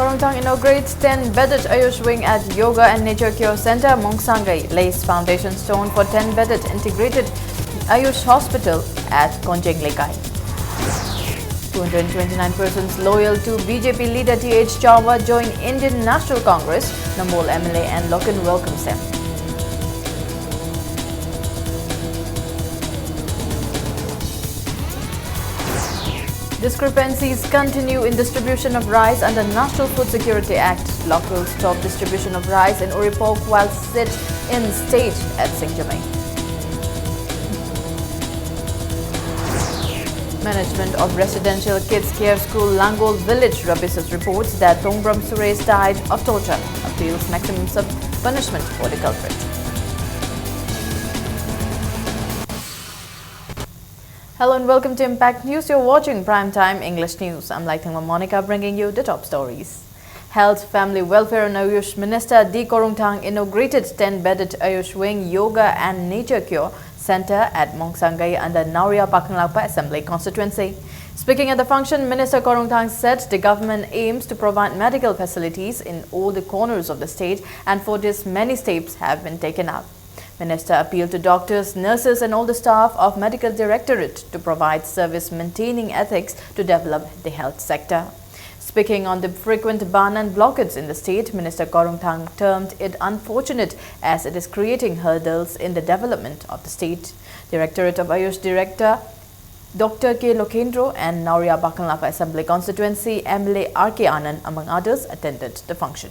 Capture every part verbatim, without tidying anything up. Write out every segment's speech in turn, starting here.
Khorungthang inaugurates ten bedded Ayush wing at Yoga and Nature Cure Center, Mongsangai, lays foundation stone for ten bedded integrated Ayush hospital at Konjeng Lekai. Two hundred twenty-nine persons loyal to B J P leader T H Chawma join Indian National Congress, Nambol M L A N Loken welcomes them. Discrepancies continue in distribution of rice under National Food Security Act. Locals stop distribution of rice in Uripok while sit-in stage at Singjamei. Management of Residential Kids Care School, Langol Village, Rabisis reports that Tongbram Suresh died of torture. Appeals maximum sub- punishment for the culprit. Hello and welcome to Impact News. You're watching Prime Time English News. I'm Laithangma Monica, bringing you the top stories. Health, Family Welfare and Ayush Minister D Khorungthang inaugurated ten-bedded Ayush Wing, Yoga and Nature Cure Center at Mongsangai under Naoria Pakhanglakpa Assembly Constituency. Speaking at the function, Minister Khorungthang said the government aims to provide medical facilities in all the corners of the state, and for this, many steps have been taken up. Minister appealed to doctors, nurses, and all the staff of Medical Directorate to provide service maintaining ethics to develop the health sector. Speaking on the frequent ban and blockades in the state, Minister Khorungthang termed it unfortunate as it is creating hurdles in the development of the state. Directorate of Ayush Director Doctor K Lokendro and Naoria Pakhanglakpa Assembly Constituency M L A R K Anand, among others, attended the function.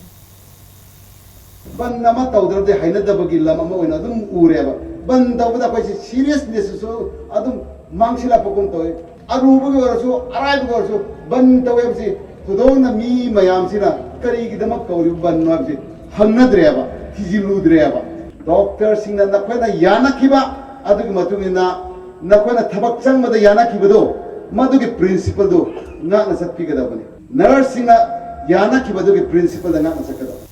ꯕꯟ ꯑꯃ ꯇꯧꯗ꯭ꯔꯕꯗꯤ ꯍꯩꯅꯗꯕꯒꯤ ꯂꯝ ꯑꯃ ꯑꯣꯏꯅ ꯑꯗꯨꯝ ꯎꯔꯦꯕ꯫ ꯕꯟ ꯇꯧꯕꯗ ꯑꯩꯈꯣꯏꯁꯤ ꯁꯤꯔꯤꯌꯁꯅꯦꯁꯁꯨ ꯑꯗꯨꯝ ꯃꯥꯡꯁꯤꯜꯂꯛꯄꯒꯨꯝ ꯇꯧꯋꯤ꯫ ꯑꯔꯨꯕꯒꯤ ꯑꯣꯏꯔꯁꯨ, ꯑꯔꯥꯏꯕꯒꯤ ꯑꯣꯏꯔꯁꯨ ꯕꯟ ꯇꯧꯋꯦ ꯍꯥꯏꯕꯁꯤ ꯊꯣꯏꯗꯣꯛꯅ ꯃꯤ ꯃꯌꯥꯝꯁꯤꯅ ꯀꯔꯤꯒꯤꯗꯃꯛ ꯇꯧꯔꯤꯕ ꯕꯟꯅꯣ ꯍꯥꯏꯕꯁꯤ ꯍꯪꯅꯗ꯭ꯔꯦꯕ, ꯊꯤꯖꯤꯜꯂꯨꯗ꯭ꯔꯦꯕ꯫ ꯗꯣꯛꯇꯔꯁꯤꯡꯅ ꯅꯈꯣꯏꯅ ꯌꯥꯅꯈꯤꯕ, ꯑꯗꯨꯒꯤ ꯃꯇꯨꯡ ꯏꯟꯅ ꯅꯈꯣꯏꯅ ꯊꯕꯛ ꯆꯪꯕꯗ ꯌꯥꯅꯈꯤꯕꯗꯣ, ꯃꯗꯨꯒꯤ ꯄ꯭ꯔꯤꯟꯁꯤꯄꯜꯗꯨ ꯉꯥꯛꯅ ꯆꯠꯄꯤꯒꯗꯕꯅꯤ꯫ ꯅꯔꯁꯁꯤꯡꯅ ꯌꯥꯅꯈꯤꯕꯗꯨꯒꯤ ꯄ꯭ꯔꯤꯟꯁꯤꯄꯜꯗ ꯉꯥꯛꯅ ꯆꯠꯀꯗꯕꯅꯤ꯫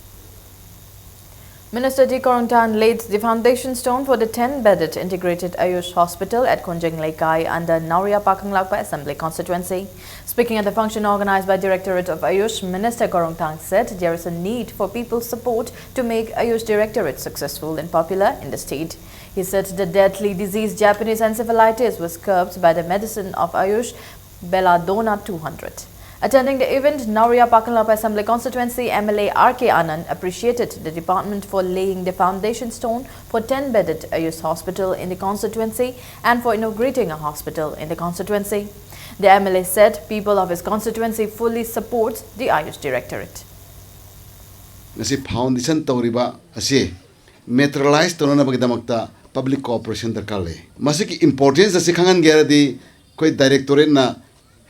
Minister D Khorungthang laid the foundation stone for the ten-bedded integrated Ayush hospital at Khonjeng Leikai under Naoriya Pakhang Lakpa Assembly Constituency. Speaking at the function organized by Directorate of Ayush, Minister Khorungthang said there is a need for people's support to make Ayush Directorate successful and popular in the state. He said the deadly disease Japanese encephalitis was curbed by the medicine of Ayush Belladonna two hundred. Attending the event, Naoriya Pakhang Lakpa Assembly Constituency M L A R K Anand appreciated the department for laying the foundation stone for ten-bedded Ayush hospital in the constituency and for inaugurating a hospital in the constituency. The M L A said people of his constituency fully support the Ayush Directorate. ꯉꯁꯤ foundation ꯇꯧꯔꯤꯕ ꯑꯁꯤ materialize ꯇꯧꯅꯅꯕꯒꯤꯗꯃꯛꯇ public cooperation ꯗꯔꯀꯥꯔ ꯂꯩ꯫ ꯃꯁꯤꯒꯤ importance ꯑꯁꯤ ꯈꯪꯍꯟꯒꯦ ꯍꯥꯏꯔꯗꯤ ꯑꯩꯈꯣꯏ Directorate ꯅ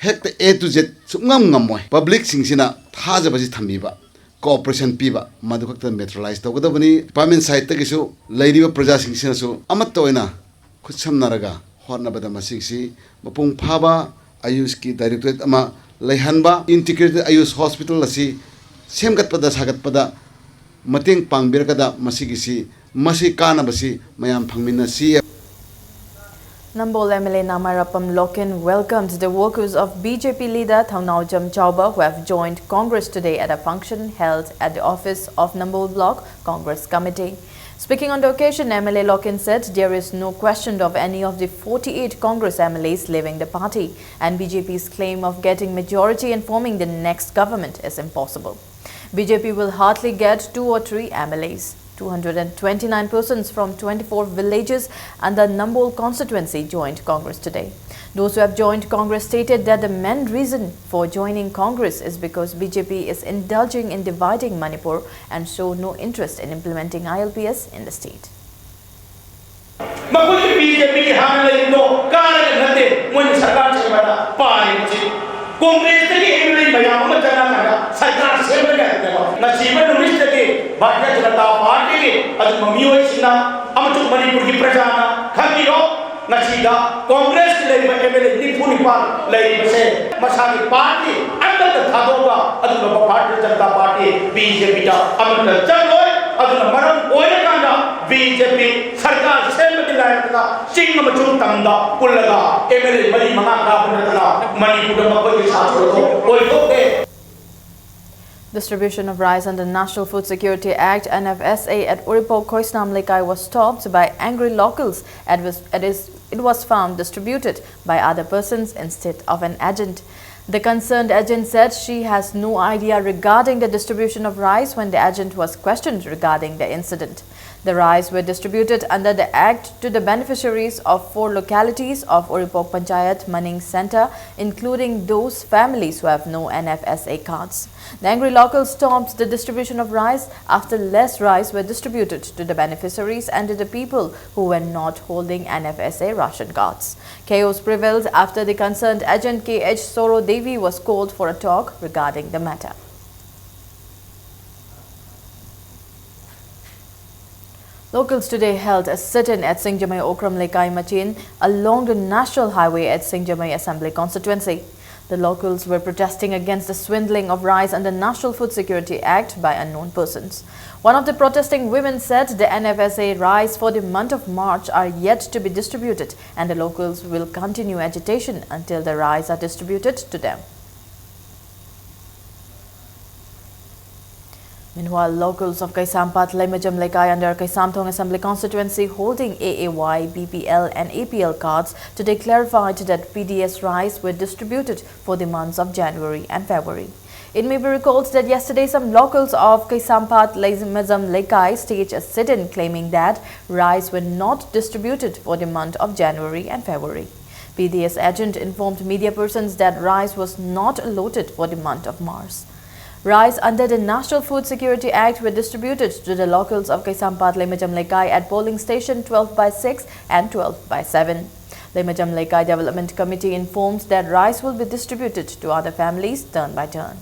ꯍꯦꯛꯇ A to Z ꯁꯨꯡꯉꯝ ꯉꯝꯃꯣꯏ꯫ Public ꯁꯤꯡꯁꯤꯅ ꯊꯥꯖꯕꯁꯤ ꯊꯝꯕꯤꯕ, cooperation ꯄꯤꯕ, ꯃꯗꯨ ꯈꯛꯇ materialize ꯇꯧꯒꯗꯕꯅꯤ꯫ Department side ꯇꯒꯤꯁꯨ ꯂꯩꯔꯤꯕ ꯄ꯭ꯔꯖꯥꯁꯤꯡꯁꯤꯅꯁꯨ ꯑꯃꯠꯇ ꯑꯣꯏꯅ ꯈꯨꯠꯁꯝꯅꯔꯒ ꯍꯣꯠꯅꯕꯗ ꯃꯁꯤꯁꯤ ꯃꯄꯨꯡ ꯐꯥꯕ Ayush ꯀꯤ Directorate ꯑꯃ ꯂꯩꯍꯟꯕ, integrated Ayush hospital ꯑꯁꯤ ꯁꯦꯝꯒꯠꯄꯗ ꯁꯥꯒꯠꯄꯗ ꯃꯇꯦꯡ ꯄꯥꯡꯕꯤꯔꯒꯗ ꯃꯁꯤꯒꯤꯁꯤ, ꯃꯁꯤ ꯀꯥꯟꯅꯕꯁꯤ ꯃꯌꯥꯝ ꯐꯪꯃꯤꯟꯅꯁꯤ꯫ Nambol M L A Namairapam Loken welcomed the workers of B J P leader Thongnaojam Chauba, who have joined Congress today at a function held at the office of Nambol Block Congress Committee. Speaking on the occasion, M L A Loken said there is no question of any of the forty-eight Congress M L As leaving the party, and B J P's claim of getting majority and forming the next government is impossible. B J P will hardly get two or three M L As. Two hundred and twenty-nine persons from twenty-four villages and the Nambol constituency joined Congress today. Those who have joined Congress stated that the main reason for joining Congress is because B J P is indulging in dividing Manipur and show no interest in implementing I L P S in the state. ꯃꯈꯣꯏꯒꯤ B J ꯄꯤꯒꯤ ꯍꯥꯟꯅ ꯂꯩꯔꯤꯕꯗꯣ ꯀꯥꯔꯒ ꯅꯠꯇꯦ, ꯃꯣꯏꯅ ꯁꯔꯀꯥꯔ ꯁꯦꯝꯕꯗ ꯄꯥꯔꯤꯕꯁꯤ꯫ ꯀꯣꯡꯒ꯭ꯔꯦꯁꯇꯒꯤ M L A ꯃꯌꯥꯝ ꯑꯃ ꯆꯪꯉꯀꯥꯟꯗ ꯁꯔꯀꯥꯔ ꯁꯦꯝꯕ ꯌꯥꯗꯦꯕ꯫ ꯉꯁꯤꯕ ꯅꯨꯃꯤꯠꯇꯒꯤ ꯚꯥꯔꯇꯤꯌ ꯖꯅꯇꯥ ꯄꯥꯔꯇꯤꯒꯤ ꯑꯗꯨꯒꯨꯝꯕ ꯃꯤꯑꯣꯏꯁꯤꯡꯅ ꯑꯃꯁꯨꯡ ꯃꯅꯤꯄꯨꯔꯒꯤ ꯄ꯭ꯔꯖꯥꯅ ꯈꯪꯕꯤꯔꯣ, ꯉꯁꯤꯗ ꯀꯣꯡꯒ꯭ꯔꯦꯁꯀꯤ ꯂꯩꯔꯤꯕ ꯑꯦꯝ ꯑꯦꯜ ꯑꯦ ꯅꯤꯐꯨ ꯅꯤꯄꯥꯟ ꯂꯩꯔꯤꯕꯁꯦ ꯃꯁꯥꯒꯤ ꯄꯥꯔꯇꯤ ꯑꯃꯠꯇ ꯊꯥꯗꯣꯛꯑꯒ ꯑꯗꯨꯒꯨꯝꯂꯕ Bharatiya Janata party, B J ꯄꯤꯗ ꯑꯃꯠꯇ ꯆꯪꯂꯣꯏ꯫ ꯑꯗꯨꯅ ꯃꯔꯝ ꯑꯣꯏꯔꯀꯥꯟꯗ ꯕꯤ ꯖꯦ ꯄꯤ ꯁꯔꯀꯥꯔ ꯁꯦꯝꯕꯒꯤ ꯂꯥꯏꯔꯛꯇ ꯆꯤꯡ ꯑꯃꯁꯨꯡ ꯇꯝꯗ ꯄꯨꯜꯂꯒ ꯑꯦꯝ ꯑꯦꯜ ꯑꯦ ꯃꯔꯤ ꯃꯉꯥ ꯀꯥꯕ ꯅꯠꯇꯅ ꯃꯅꯤꯄꯨꯔꯗ ꯃꯈꯣꯏꯒꯤ ꯁꯥꯁꯟꯗꯣ ꯑꯣꯏꯊꯣꯛꯇꯦ꯫ Distribution of rice under National Food Security Act, N F S A, at Uripok Khoisnam Lekai was stopped by angry locals. It was, it is, it was found distributed by other persons instead of an agent. The concerned agent said she has no idea regarding the distribution of rice when the agent was questioned regarding the incident. The rice were distributed under the Act to the beneficiaries of four localities of Uripok Panchayat Maning Centre, including those families who have no N F S A cards. The angry locals stopped the distribution of rice after less rice were distributed to the beneficiaries and to the people who were not holding N F S A ration cards. Chaos prevailed after the concerned agent K H Soro Devi was called for a talk regarding the matter. Locals today held a sit-in at Singjamei Okram Lekai Machin along the National Highway at Singjamei Assembly Constituency. The locals were protesting against the swindling of rice under National Food Security Act by unknown persons. One of the protesting women said the N F S A rice for the month of March are yet to be distributed and the locals will continue agitation until the rice are distributed to them. Meanwhile, locals of Kaisampat Leimajam Lekai under Kaisamthong Assembly Constituency holding A A Y, B P L and A P L cards today clarified that P D S rice were distributed for the months of January and February. It may be recalled that yesterday some locals of Kaisampat Leimajam Lekai staged a sit-in claiming that rice were not distributed for the month of January and February. P D S agent informed media persons that rice was not allotted for the month of March. Rice under the National Food Security Act were distributed to the locals of Kaisampat Leimajam Lekai at polling station twelve by six and twelve by seven. Leimajam Lekai Development Committee informed that rice will be distributed to other families turn by turn.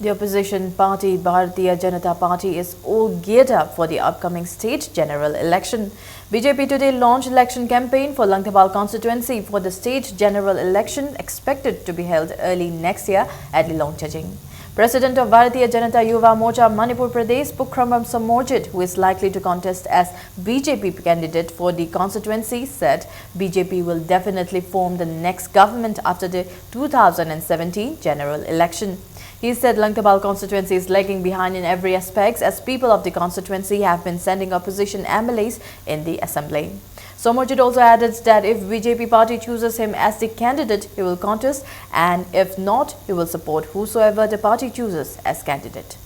The opposition party Bharatiya Janata Party is all geared up for the upcoming state general election. B J P today launched election campaign for Langthabal constituency for the state general election expected to be held early next year at Lilong Chajing. President of Bharatiya Janata Yuva Morcha Manipur Pradesh, Pukhrambam Samarjit, who is likely to contest as B J P candidate for the constituency, said B J P will definitely form the next government after the two thousand seventeen general election. He said Langthabal constituency is lagging behind in every aspect as people of the constituency have been sending opposition M L As in the assembly. Samarjit also added that if B J P party chooses him as the candidate, he will contest, and if not, he will support whosoever the party chooses as candidate.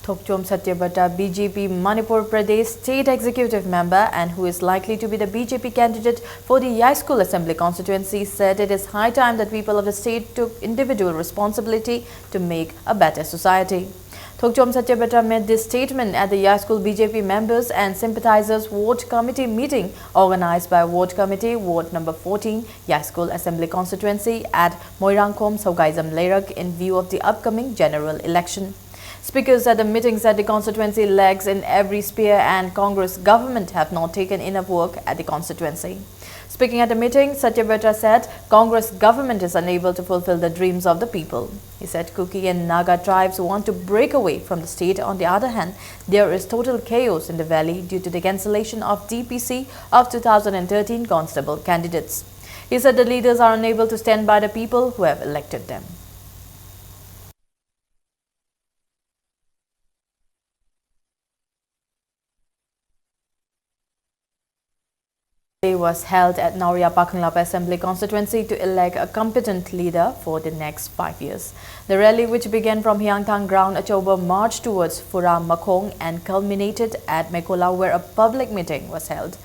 Thokchom Satyabrata, B J P Manipur Pradesh State Executive Member and who is likely to be the B J P candidate for the Yaskul Assembly constituency, said it is high time that people of the state took individual responsibility to make a better society. Thokchom Satyabrata made this statement at the Yaskul B J P members and sympathizers ward committee meeting organized by ward committee, ward number fourteen, Yaskul Assembly constituency at Moirangkhom, Sogaizam Leirak in view of the upcoming general election. Speakers at the meeting said the constituency lags in every sphere and Congress government have not taken enough work at the constituency. Speaking at the meeting, Satyabrata said Congress government is unable to fulfill the dreams of the people. He said Kuki and Naga tribes want to break away from the state. On the other hand, there is total chaos in the valley due to the cancellation of D P C of two thousand thirteen constable candidates. He said the leaders are unable to stand by the people who have elected them. Day was held at Naoriya Pakhanglap Assembly constituency to elect a competent leader for the next five years. The rally, which began from Hiangthang ground Achoba, marched towards Fura Makhong and culminated at Mekola, where a public meeting was held.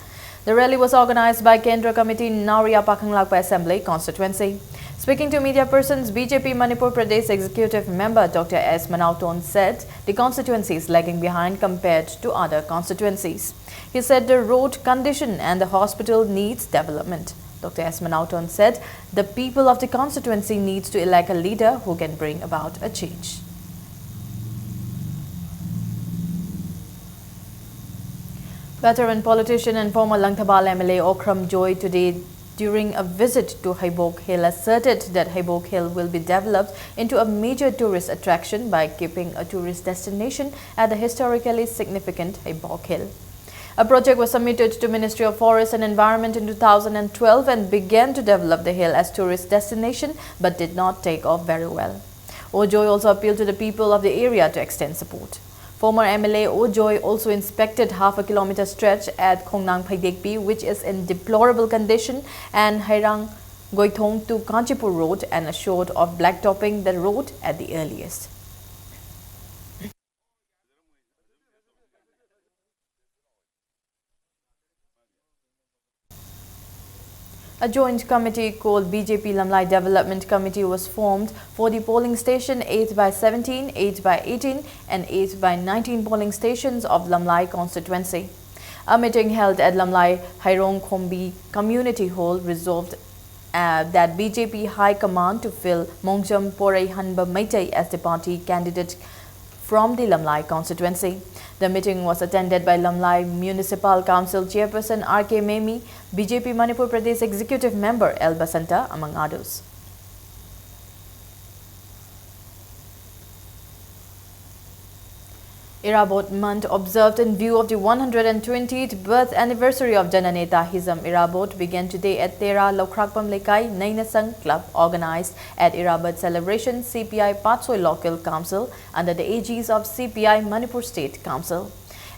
The rally was organized by Kendra Committee, Naoriya Pakhanglap Assembly constituency. Speaking to media persons, B J P Manipur Pradesh Executive Member Doctor S Manauton said the constituency is lagging behind compared to other constituencies. He said the road condition and the hospital needs development. Doctor S Manauton said the people of the constituency needs to elect a leader who can bring about a change. Veteran politician and former Langthabal M L A Okram Joy today, during a visit to Heibok Hill, asserted that Heibok Hill will be developed into a major tourist attraction by keeping a tourist destination at the historically significant Heibok Hill. A project was submitted to Ministry of Forest and Environment in two thousand twelve and began to develop the hill as tourist destination, but did not take off very well. Ojoy also appealed to the people of the area to extend support. Former M L A Ojoy also inspected half a kilometer stretch at Khongnang Phaidekpi, which is in deplorable condition, and Hairang Goithong to Kanchipur Road, and assured of blacktopping the road at the earliest. A joint committee called B J P Lamlai Development Committee was formed for the polling station eight by seventeen, eight by eighteen, and eight by nineteen polling stations of Lamlai constituency. A meeting held at Lamlai Hairong Khombi Community Hall resolved uh, that B J P High Command to fill Mongjam Porei Hanba Meitei as the party candidate from the Lamlai constituency. The meeting was attended by Lamlai Municipal Council Chairperson R K Memi, B J P Manipur Pradesh Executive Member L Basanta, among others. Irabot month observed in view of the one hundred twentieth birth anniversary of Jananeta Hizam Irabot began today at Tera Lokrakpam Lekai Nainasang Club, organized at Irabot Celebration C P I Patsoi Local Council under the aegis of C P I Manipur State Council.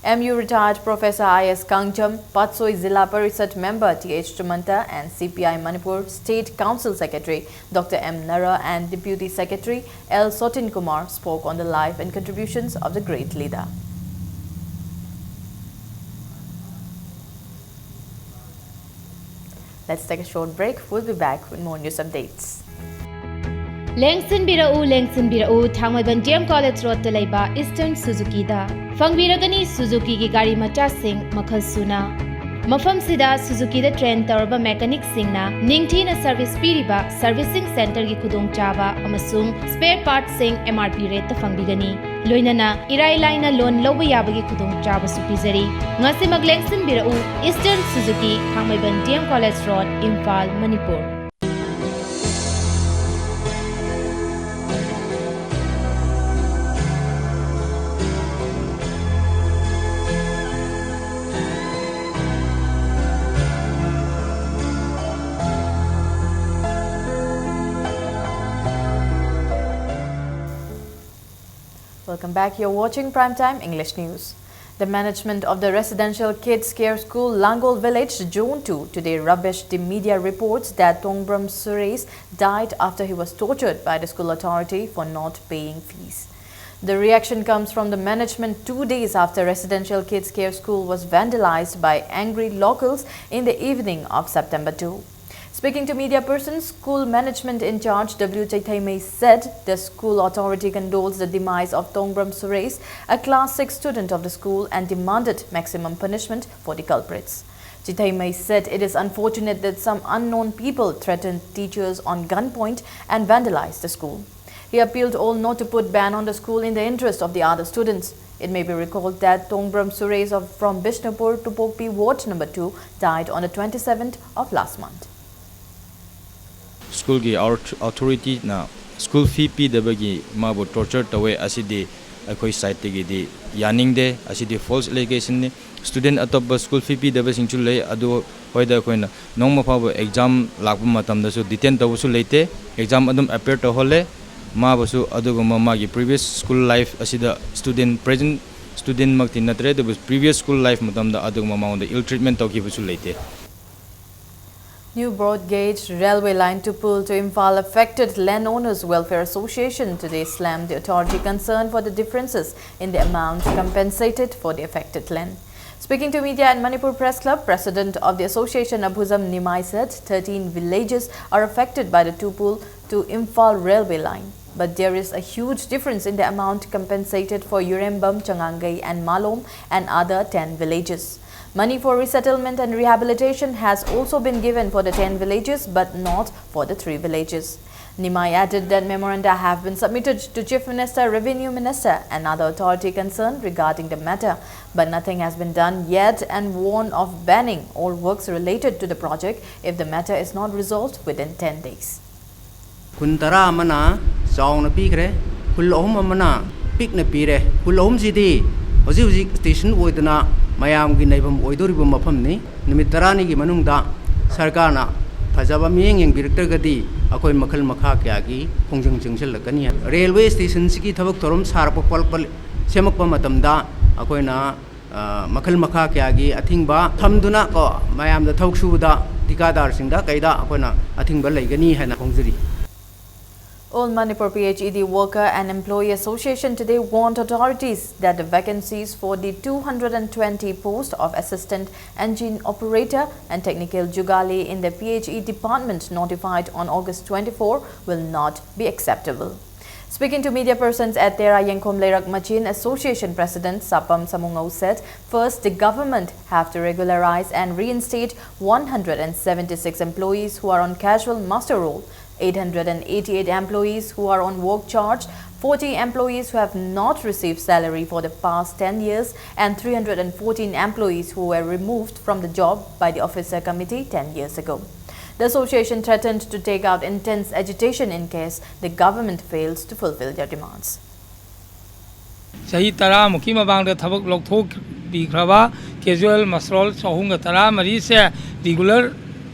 M U retired Professor I S Kangjam, Patsoi Zilla Parishad member T H Tumanta, and C P I Manipur State Council Secretary Doctor M Nara and Deputy Secretary L Sotin Kumar spoke on the life and contributions of the great leader. Let's take a short break. We'll be back with more news updates. ꯂꯦꯡꯁꯤꯟꯕꯤꯔꯛꯎ, ꯂꯦꯡꯁꯤꯟꯕꯤꯔꯛꯎ, Thangmeiband D M College Roadꯇ ꯂꯩꯕ Eastern Suzukiꯗ꯫ ꯐꯪꯕꯤꯔꯒꯅꯤ Suzukiꯒꯤ ꯒꯥꯔꯤ ꯃꯆꯥꯁꯤꯡ ꯃꯈꯜ ꯁꯨꯅ꯫ ꯃꯐꯝꯁꯤꯗ ꯁꯨꯖꯨꯀꯤꯗ train ꯇꯧꯔꯕ ꯃꯦꯀꯥꯅꯤꯛꯁꯤꯡꯅ ꯅꯤꯡꯊꯤꯅ service ꯄꯤꯔꯤꯕ servicing ꯁꯦꯟꯇꯔꯒꯤ ꯈꯨꯗꯣꯡꯆꯥꯕ ꯑꯃꯁꯨꯡ ꯁ꯭ꯄꯦꯌꯔ ꯄꯥꯔꯠꯁꯤꯡ ꯑꯦꯝ ꯑꯥꯔ ꯄꯤ ꯔꯦꯠꯇ ꯐꯪꯕꯤꯒꯅꯤ꯫ ꯂꯣꯏꯅꯅ ꯏꯔꯥꯏ ꯂꯥꯏꯅ ꯂꯣꯟ ꯂꯧꯕ ꯌꯥꯕꯒꯤ ꯈꯨꯗꯣꯡꯆꯥꯕꯁꯨ ꯄꯤꯖꯔꯤ꯫ ꯉꯁꯤꯃꯛ ꯂꯦꯡꯁꯤꯟꯕꯤꯔꯛꯎ, Eastern Suzuki, Thangmeiband D M College Road, Imphal, Manipur. Welcome back. You're watching Primetime English News. The management of the residential kids care school Langol Village, Zone two, today rubbish the media reports that Tongbram Suresh died after he was tortured by the school authority for not paying fees. The reaction comes from the management two days after residential kids care school was vandalized by angry locals in the evening of September two. Speaking to media persons, school management in charge W Chaithaimei said the school authority condoles the demise of Tongbram Suresh, a class six student of the school, and demanded maximum punishment for the culprits. Chaithaimei said it is unfortunate that some unknown people threatened teachers on gunpoint and vandalized the school. He appealed all not to put ban on the school in the interest of the other students. It may be recalled that Tongbram Suresh of, from Bishnupur to Pokpi Ward number two died on the twenty-seventh of last month. ꯁ꯭ꯀꯨꯜꯒꯤ ꯑꯧꯊꯣꯔꯤꯇꯤꯅ school fee ꯄꯤꯗꯕꯒꯤ ꯃꯥꯕꯨ torture ꯇꯧꯋꯦ꯫ ꯑꯁꯤꯗꯤ ꯑꯩꯈꯣꯏ ꯁꯥꯏꯠꯇꯒꯤꯗꯤ ꯌꯥꯅꯤꯡꯗꯦ꯫ ꯑꯁꯤꯗꯤ falls ꯑꯦꯂꯤꯒꯦꯁꯟꯅꯤ꯫ Student ꯑꯇꯣꯞꯄ school fee ꯄꯤꯗꯕꯁꯤꯡꯁꯨ ꯂꯩ꯫ ꯑꯗꯨ ꯍꯣꯏꯗ ꯑꯩꯈꯣꯏꯅ ꯅꯣꯡꯃ ꯐꯥꯎꯕ ꯑꯦꯛꯖꯥꯝ ꯂꯥꯛꯄ ꯃꯇꯝꯗꯁꯨ ꯗꯤꯇꯦꯟ ꯇꯧꯕꯁꯨ ꯂꯩꯇꯦ꯫ ꯑꯦꯛꯖꯥꯝ ꯑꯗꯨꯝ ꯑꯦꯄꯤꯌꯔ ꯇꯧꯍꯜꯂꯦ꯫ ꯃꯥꯕꯨꯁꯨ ꯑꯗꯨꯒꯨꯝꯕ ꯃꯥꯒꯤ ꯄ꯭ꯔꯤꯚꯤꯌꯁ ꯁ꯭ꯀꯨꯜ ꯂꯥꯏꯐ ꯑꯁꯤꯗ ꯁ꯭ꯇꯨꯗꯦꯟ, ꯄ꯭ꯔꯦꯖꯦꯟ ꯁ꯭ꯇꯨꯗꯦꯟꯃꯛꯇꯤ ꯅꯠꯇ꯭ꯔꯦ, ꯑꯗꯨꯕꯨ ꯄ꯭ꯔꯤꯚꯤꯌꯁ ꯁ꯭ꯀꯨꯜ ꯂꯥꯏꯐ ꯃꯇꯝꯗ ꯑꯗꯨꯒꯨꯝꯕ ꯃꯉꯣꯟꯗ ꯏꯜ ꯇ꯭ꯔꯤꯠꯃꯦꯟ ꯇꯧꯈꯤꯕꯁꯨ ꯂꯩꯇꯦ꯫ New broad gauge railway line Tupul to Imphal affected Landowners Welfare Association today slammed the authority concerned for the differences in the amount compensated for the affected land. Speaking to media at Manipur Press Club, President of the association Abhujam Nimai said thirteen villages are affected by the Tupul to Imphal railway line, but there is a huge difference in the amount compensated for Yurembam, Changangei and Malom and other ten villages. Money for resettlement and rehabilitation has also been given for the ten villages, but not for the three villages. Nimai added that memoranda have been submitted to Chief Minister, Revenue Minister, and other authority concerned regarding the matter, but nothing has been done yet, and warn of banning all works related to the project if the matter is not resolved within ten days. ꯈꯨꯟ ꯇꯔꯥ ꯑꯃꯅ ꯆꯥꯎꯅ ꯄꯤꯈ꯭ꯔꯦ, ꯈꯨꯜ ꯑꯍꯨꯝ ꯑꯃꯅ ꯄꯤꯛꯅ ꯄꯤꯔꯦ꯫ ꯈꯨꯜ ꯑꯍꯨꯝꯁꯤꯗꯤ ꯍꯧꯖꯤꯛ ꯍꯧꯖꯤꯛ ꯁ꯭ꯇꯦꯁꯟ ꯑꯣꯏꯗꯅ ꯃꯌꯥꯝꯒꯤ ꯅꯩꯐꯝ ꯑꯣꯏꯗꯣꯔꯤꯕ ꯃꯐꯝꯅꯤ꯫ ꯅꯨꯃꯤꯠ ꯇꯔꯥꯅꯤꯒꯤ ꯃꯅꯨꯡꯗ ꯁꯔꯀꯥꯔꯅ ꯐꯖꯕ ꯃꯤꯠꯌꯦꯡ ꯌꯦꯡꯕꯤꯔꯛꯇ꯭ꯔꯒꯗꯤ ꯑꯩꯈꯣꯏ ꯃꯈꯜ ꯃꯈꯥ ꯀꯌꯥꯒꯤ ꯈꯣꯡꯖꯪ ꯆꯪꯁꯤꯜꯂꯛꯀꯅꯤ꯫ ꯔꯦꯜꯋꯦ ꯁ꯭ꯇꯦꯁꯟꯁꯤꯒꯤ ꯊꯕꯛ ꯊꯧꯔꯝ ꯁꯥꯔꯛꯄ ꯈꯣꯠꯂꯛꯄ ꯁꯦꯝꯃꯛꯄ ꯃꯇꯝꯗ ꯑꯩꯈꯣꯏꯅ ꯃꯈꯜ ꯃꯈꯥ ꯀꯌꯥꯒꯤ ꯑꯊꯤꯡꯕ ꯊꯝꯗꯨꯅ ꯀꯣ, ꯃꯌꯥꯝꯗ ꯊꯕꯛ ꯁꯨꯕꯗ ꯊꯤꯀꯥꯗꯥꯔꯁꯤꯡꯗ ꯀꯩꯗ ꯑꯩꯈꯣꯏꯅ ꯑꯊꯤꯡꯕ ꯂꯩꯒꯅꯤ ꯍꯥꯏꯅ ꯐꯣꯡꯖꯔꯤ꯫ All Manipur P H E D Worker and Employee Association today warned authorities that the vacancies for the two hundred twenty post of Assistant Engine Operator and Technical Jugali in the P H E department notified on August twenty-four will not be acceptable. Speaking to media persons at Tera Yengkhom Leirak Machin, Association President Sapam Samungao said, first, the government have to regularize and reinstate one hundred seventy-six employees who are on casual muster roll, eight hundred eighty-eight employees who are on work charge, forty employees who have not received salary for the past ten years, and three hundred fourteen employees who were removed from the job by the officer committee ten years ago. The association threatened to take out intense agitation in case the government fails to fulfill their demands. ꯆꯍꯤ ꯇꯔꯥꯃꯨꯛꯀꯤ ꯃꯃꯥꯡꯗ ꯊꯕꯛ ꯂꯧꯊꯣꯛꯄꯤꯈ꯭ꯔꯕ casual muster roll ꯆꯍꯨꯝꯒ ꯇꯔꯥꯃꯔꯤꯁꯦ regular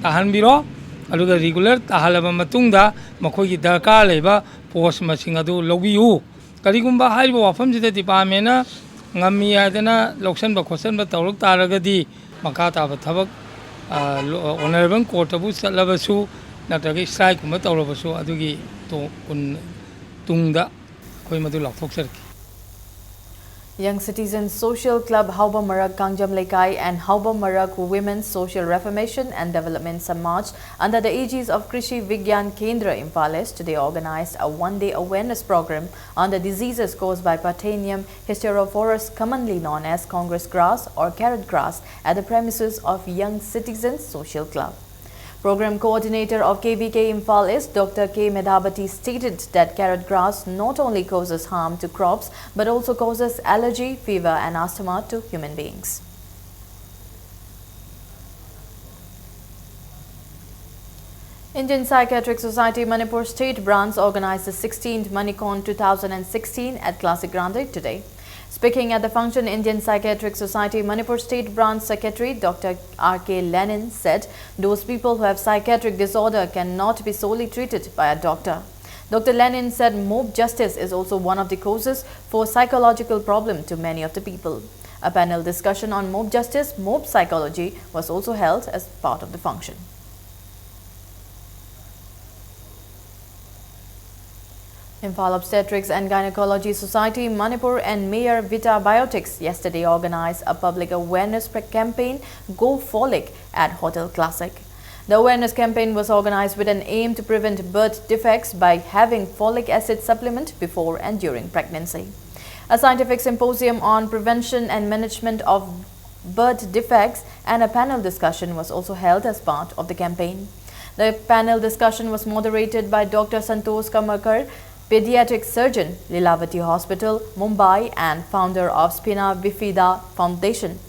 ꯇꯥꯍꯟꯕꯤꯔꯣ꯫ ꯑꯗꯨꯒ regular ꯇꯥꯍꯜꯂꯕ ꯃꯇꯨꯡꯗ ꯃꯈꯣꯏꯒꯤ ꯗꯔꯀꯥꯔ ꯂꯩꯕ post ꯃꯁꯤꯡ ꯑꯗꯨ ꯂꯧꯕꯤꯌꯨ꯫ ꯀꯔꯤꯒꯨꯝꯕ ꯍꯥꯏꯔꯤꯕ ꯋꯥꯐꯝꯁꯤꯗ departmentꯅ ꯉꯝꯃꯤ ꯍꯥꯏꯗꯅ ꯂꯧꯁꯟꯕ ꯈꯣꯠꯆꯟꯕ ꯇꯧꯔꯛ ꯇꯥꯔꯒꯗꯤ ꯃꯈꯥ ꯇꯥꯕ ꯊꯕꯛ, ꯑ, ꯂꯣ-, honourable courtꯇꯕꯨ ꯆꯠꯂꯕꯁꯨ ꯅꯠꯇ꯭ꯔꯒ strikeꯀꯨꯝꯕ ꯇꯧꯔꯕꯁꯨ ꯑꯗꯨꯒꯤ ꯇꯣ-, ꯀꯨꯟ-, ꯇꯨꯡꯗ ꯑꯩꯈꯣꯏ ꯃꯗꯨ ꯂꯥꯎꯊꯣꯛꯆꯔꯛꯈꯤ꯫ Young Citizens Social Club Haubamarak Kangjam Leikai and Haubamarak Women's Social Reformation and Development Samaj, under the aegis of Krishi Vigyan Kendra Imphal East, today organized a one-day awareness program on the diseases caused by Parthenium hysterophorus, commonly known as Congress grass or carrot grass, at the premises of Young Citizens Social Club. Program coordinator of K V K Imphal East, Doctor K Medhabati, stated that carrot grass not only causes harm to crops but also causes allergy, fever, and asthma to human beings. Indian Psychiatric Society Manipur State Branch organized the sixteenth Manikon two thousand sixteen at Classic Grande today. Speaking at the function, Indian Psychiatric Society Manipur State Branch Secretary Doctor R K Lenin said those people who have psychiatric disorder cannot be solely treated by a doctor. Doctor Lenin said mob justice is also one of the causes for psychological problem to many of the people. A panel discussion on mob justice, mob psychology was also held as part of the function. Imphal Obstetrics and Gynecology Society Manipur and Mayor Vita Biotics yesterday organized a public awareness pre- campaign, Go Folic, at Hotel Classic. The awareness campaign was organized with an aim to prevent birth defects by having folic acid supplement before and during pregnancy. A scientific symposium on prevention and management of birth defects and a panel discussion was also held as part of the campaign. The panel discussion was moderated by Doctor Santosh Kamakar, pediatric surgeon, Lilavati Hospital, Mumbai, and founder of Spina Bifida Foundation.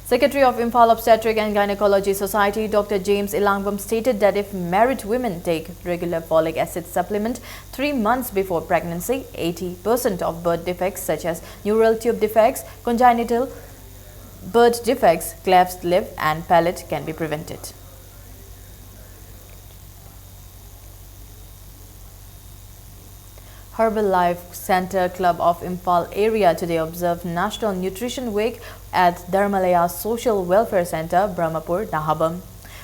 Secretary of Imphal Obstetric and Gynecology Society, Doctor James Elangbam, stated that if married women take regular folic acid supplement three months before pregnancy, eighty percent of birth defects such as neural tube defects, congenital birth defects, cleft lip, and palate can be prevented. Herbal Life Centre Club of Imphal area today observed National Nutrition Week at Dharmalaya Social Welfare Centre, Brahmapur, Nahabam.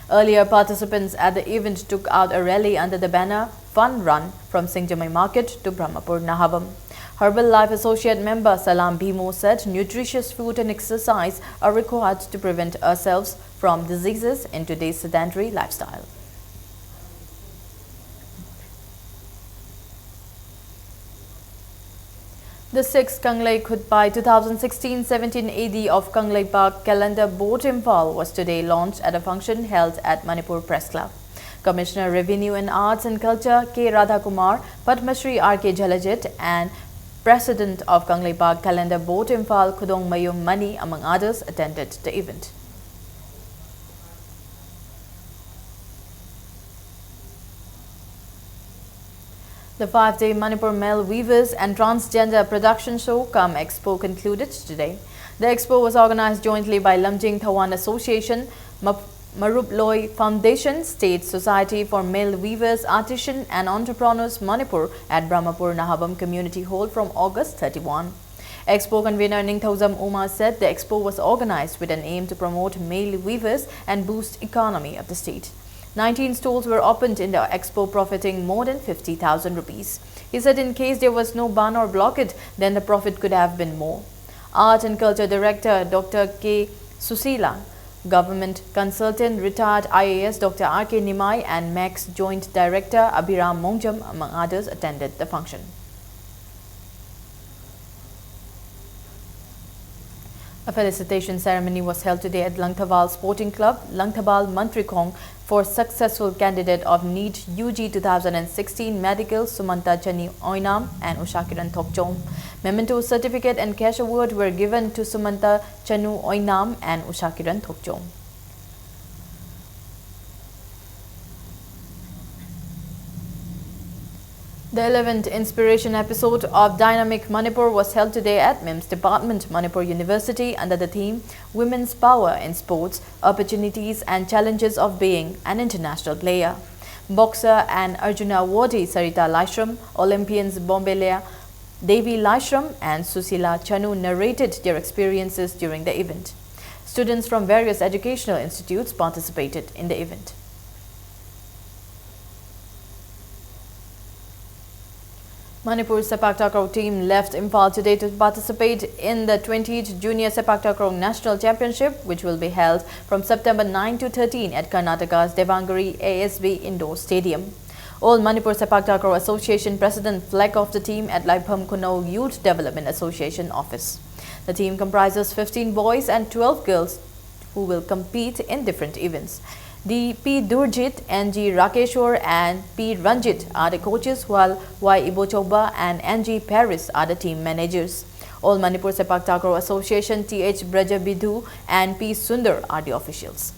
Earlier, participants at the event took out a rally under the banner Fun Run from Singjamai Market to Brahmapur, Nahabam. Herbalife Associate member Salam Bhimo said nutritious food and exercise are required to prevent ourselves from diseases in today's sedentary lifestyle. The sixth Kangleichakbhai two thousand sixteen seventeen A D of Kangleipak Calendar Board Imphal was today launched at a function held at Manipur Press Club. Commissioner Revenue and Arts and Culture K Radhakumar, Padma Shri R K Jhalajit, and President of Kangleipak Calendar Board Imphal Khudongmayum Mani, among others, attended the event. The five-day Manipur Male Weavers and Transgender Production Show cum Expo concluded today. The expo was organized jointly by Lamjing Thawan Association, Map- Maruploi Foundation, State Society for Male Weavers, Artisan and Entrepreneurs Manipur at Brahmapur Nahabam Community Hall from August thirty-one. Expo convener Ningthoujam Uma said the expo was organized with an aim to promote male weavers and boost economy of the state. Nineteen stalls were opened in the expo, profiting more than fifty thousand rupees. He said in case there was no ban or blockade, then the profit could have been more. Art and Culture Director Doctor K Susila, Government Consultant retired I A S Doctor R K Nimai, and MEC's Joint Director Abhiram Mongjam, among others, attended the function. A felicitation ceremony was held today at Langthabal Sporting Club, Langthabal Mantrikhong, for successful candidate of NEET U G two thousand sixteen medical Sumanta Chanu Oinam and Ushakiran Thokchom. Memento certificate and cash award were given to Sumanta Chanu Oinam and Ushakiran Thokchom. The eleventh Inspiration episode of Dynamic Manipur was held today at MIMS Department, Manipur University, under the theme Women's Power in Sports: Opportunities and Challenges of Being an International Player. Boxer and Arjuna awardee Sarita Laishram, Olympians Bombelea Devi Laishram and Susila Chanu narrated their experiences during the event. Students from various educational institutes participated in the event. Manipur Sepak Takraw team left Imphal today to participate in the twentieth Junior Sepak Takraw National Championship, which will be held from September nine to thirteen at Karnataka's Devagiri A S B Indoor Stadium. All Manipur Sepak Takraw Association president flag off the team at Laipham Khunou Youth Development Association office. The team comprises fifteen boys and twelve girls who will compete in different events. The P Durjit, N G Rakeshwar and P Ranjit are the coaches, while Y Ibochoba and N G Paris are the team managers. All Manipur Sepak Takraw Association, T H Brajabidhu and P Sundar are the officials.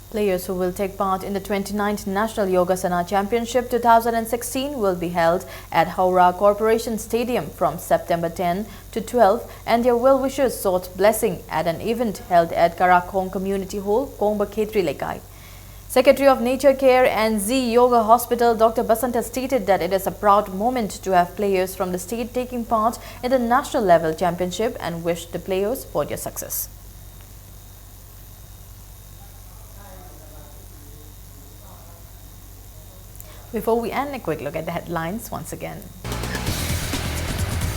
Players who will take part in the twenty-ninth National Yogasana Championship two thousand sixteen will be held at Howrah Corporation Stadium from September ten to twelve, and their well-wishers sought blessing at an event held at Karakhong Community Hall, Kongba Khetri Lekai. Secretary of Nature Care and Z Yoga Hospital, Doctor Basanta, stated that it is a proud moment to have players from the state taking part in the national level championship and wished the players for their success. Before we end, a quick look at the headlines once again.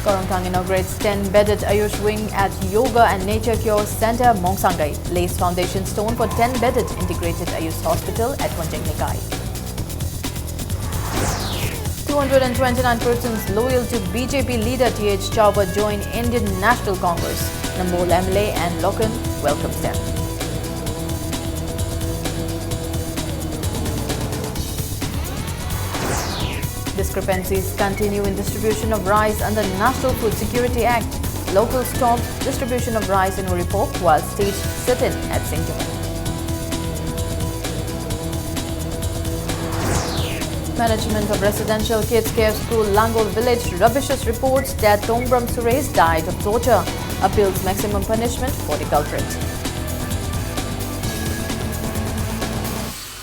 Khorokthang inaugurates ten-bedded Ayush wing at Yoga and Nature Cure Center, Mongsangai. Lays foundation stone for ten-bedded integrated Ayush hospital at Wanjang Lekai. Two hundred and twenty-nine persons loyal to B J P leader T H Chauba join Indian National Congress. Nambol M L A and Loken welcomes them. Discrepancies continue in distribution of rice under the National Food Security Act. Locals stop distribution of rice in Uripok while state sit-in at Singjaman. Management of Residential Kids Care School, Langol Village, rubbishes reports that Tongbram Suresh died of torture. Appeals maximum punishment for the culprit.